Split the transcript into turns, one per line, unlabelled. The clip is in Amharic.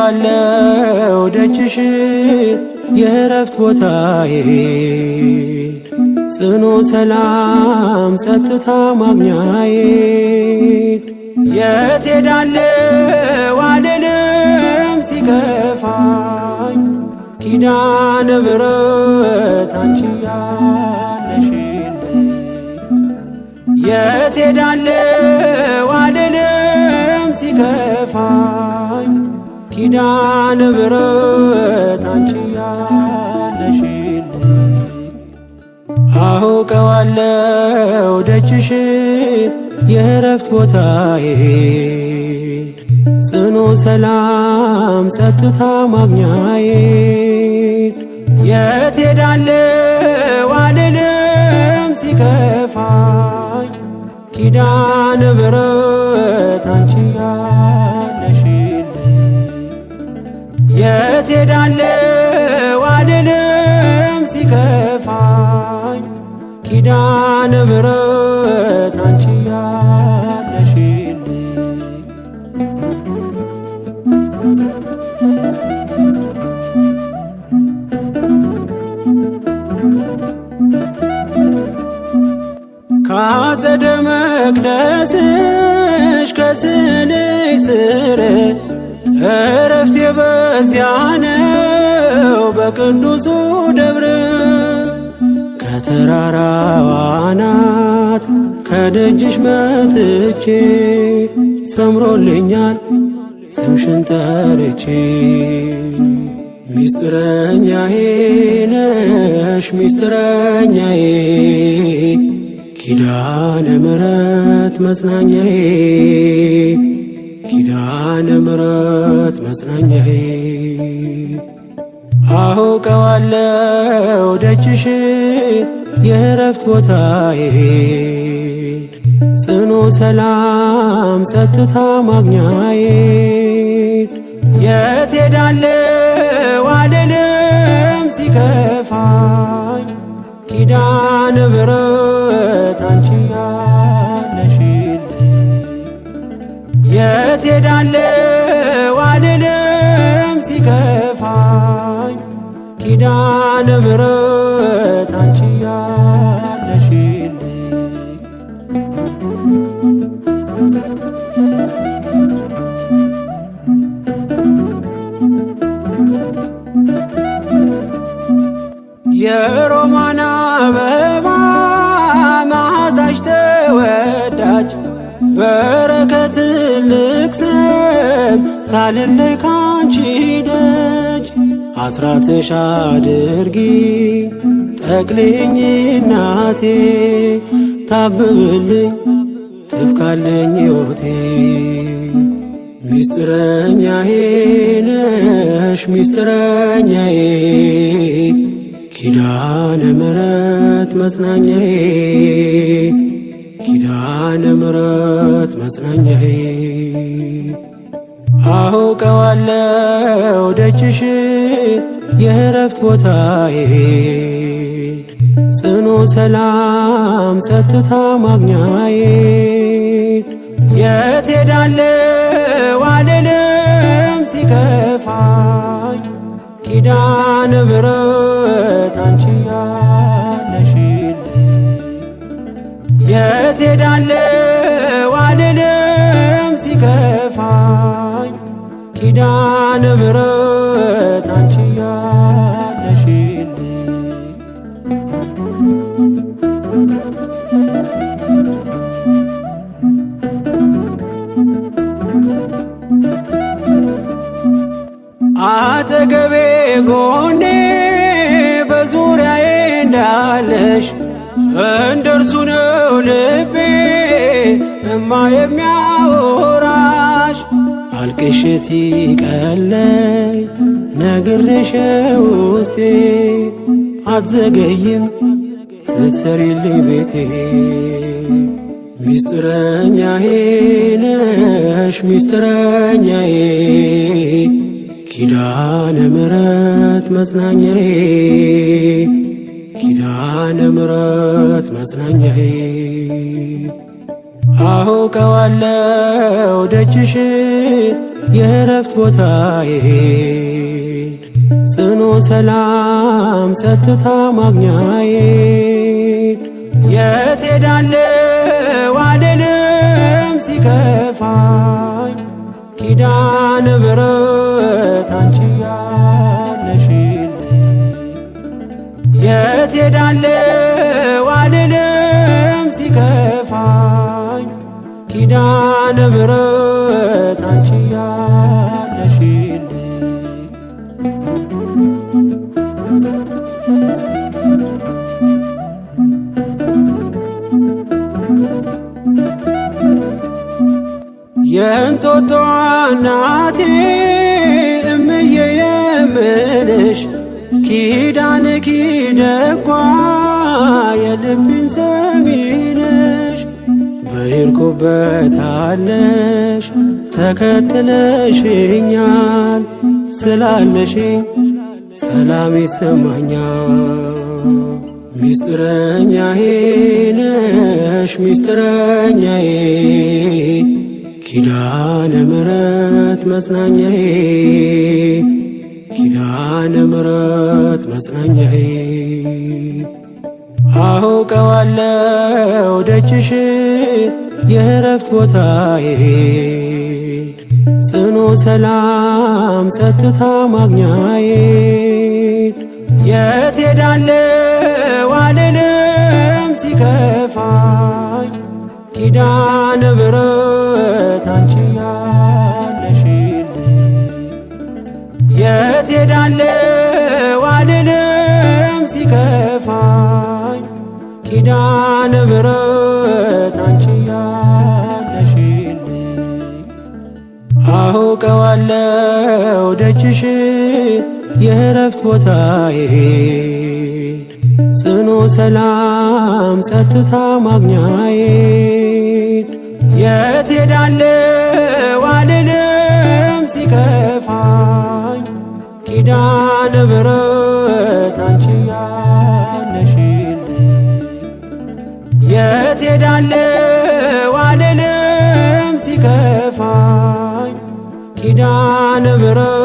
አውቀዋለሁ ደጅሽ የእረፍት ቦታዬን ጽኑ ሰላም ጸጥታ ማግኛዬን። የት ሄዳለሁ አልልም ሲከፋኝ ኪዳነ ምሕረት አንቺ ያለሽልኝ። የት ሄዳለሁ አልልም ሲከፋኝ ኪዳነ ምሕረት አንቺ ያለሽልኝ። አውቀዋለሁ ደጅሽ የእረፍት ቦታዬን ጽኑ ሰላም ጸጥታ ማግኛዬን። የት ሄዳለሁ አልልም ሲከፋኝ ኪዳነ ምሕረት አንቺ ያለሽልኝ። የት ሄዳለሁ አልልም ሲከፋኝ ኪዳነ ምሕረት አንቺ ያለሽልኝ። ካጸደ መቅደስሽ ከስዕልሽ ስር እረፍቴ በዚያ ነው በቅዱሱ ደብር። ከተራራዋ አናት ከደጅሽ መጥቼ ሰምሮልኛል ስምሽን ጠርቼ። ሚስጥረኛዬ ነሽ ሚስጥረኛዬ ኪዳነ ምሕረት መጽናኛዬ ኪዳነ ምሕረት መጽናኛዬ። አውቀዋለሁ ደጅሽ የእረፍት ቦታዬን ጽኑ ሰላም ጸጥታ ማግኛዬን። የት ሄዳለሁ አልልም ሲከፋኝ ኪዳነ ምሕረት አንቺ ያለሽልኝ። የት ሄዳለሁ አልልም ሲከፋኝ ኪዳነ ምሕረት አንቺ ያለሽልኝ። የሮማን አበባ መዓዛሽ ተወዳጅ በረከት ትልቅ ስም ሳልለይ ካንቺ ደጅ። አስራትሽ አድርጊ ጠቅልኝ እናቴ ታብብልኝ ትብካለኝ ሕይወቴ። ሚስጥረኛዬ ነሽ ሚስጥረኛዬ ኪዳነ ምሕረት መጽናኛዬ ኪዳነ ምሕረት መጽናኛዬ። አውቀዋለሁ ደጅሽ የእረፍት ቦታዬን ጽኑ ሰላም ጸጥታ ማግኛዬን። የት ሄዳለሁ አልልም ሲከፋኝ ኪዳነ ምሕረት አንቺ ያለሽልኝ። የት ሄዳለሁ አልልም ሲከፋኝ ኪዳነ ምሕረት አንቺ ያለሽልኝ። አጠገቤ ጎኔ በዙሪያዬ እንዳለሽ እንደርሱ ነው ልቤ እማ የሚያወራሽ። አልቅሽ ሲቀለኝ ነግሬሽ ውስጤ አትዘገይም ስትሰሪልኝ ቤቴ። ሚስጥረኛዬ ነሽ ሚስጥረኛዬ ኪዳነ ምሕረት መጽናኛዬ ኪዳነ ምሕረት መጽናኛዬ። አውቀዋለሁ ደጅሽ የእረፍት ቦታዬን ጽኑ ሰላም ጸጥታ ማግኛዬን የት ሄዳለሁ አልልም ሲከፋኝ ኪዳነ ምሕረት አንቺ ያለሽልኝ የት ሄዳለሁ አልልም ሲከፋኝ ኪዳነ ምሕረት አንቺ ያለሽልኝ። የእንጦጦ እናቴ እምዬ የምልሽ ኪዳንኪ ደጓ የልቤን ሰሚነሽ በሄድኩበታለሽ ተከትለሽኛል ስላለሽኝ ሰላም ይሰማኛል። ሚስጥረኛዬ ነሽ ሚስጥረኛዬ ኪዳነ ምሕረት መጽናኛዬ ኪዳነ ምሕረት መጽናኛዬ አውቀዋለሁ ደጅሽ የእረፍት ቦታዬን ጽኑ ሰላም ጸጥታ ማግኛዬን የት ሄዳለሁ አልልም ሲከፋኝ ኪዳነ ምሕረት አንቺ ያለሽልኝ የት ሄዳለሁ አልልም ሲከፋኝ ኪዳነ ምሕረት አንቺ ያለሽልኝ አውቀዋለሁ ደጅሽ የእረፍት ቦታዬን ጽኑ ሰላም ጸጥታ ማግኛዬን የት ሄዳለሁ አልልም ሲከፋኝ ኪዳነ ምሕረት አንቺ ያለሽልኝ የት ሄዳለሁ አልልም ሲከፋኝ ኪዳነ ምሕረት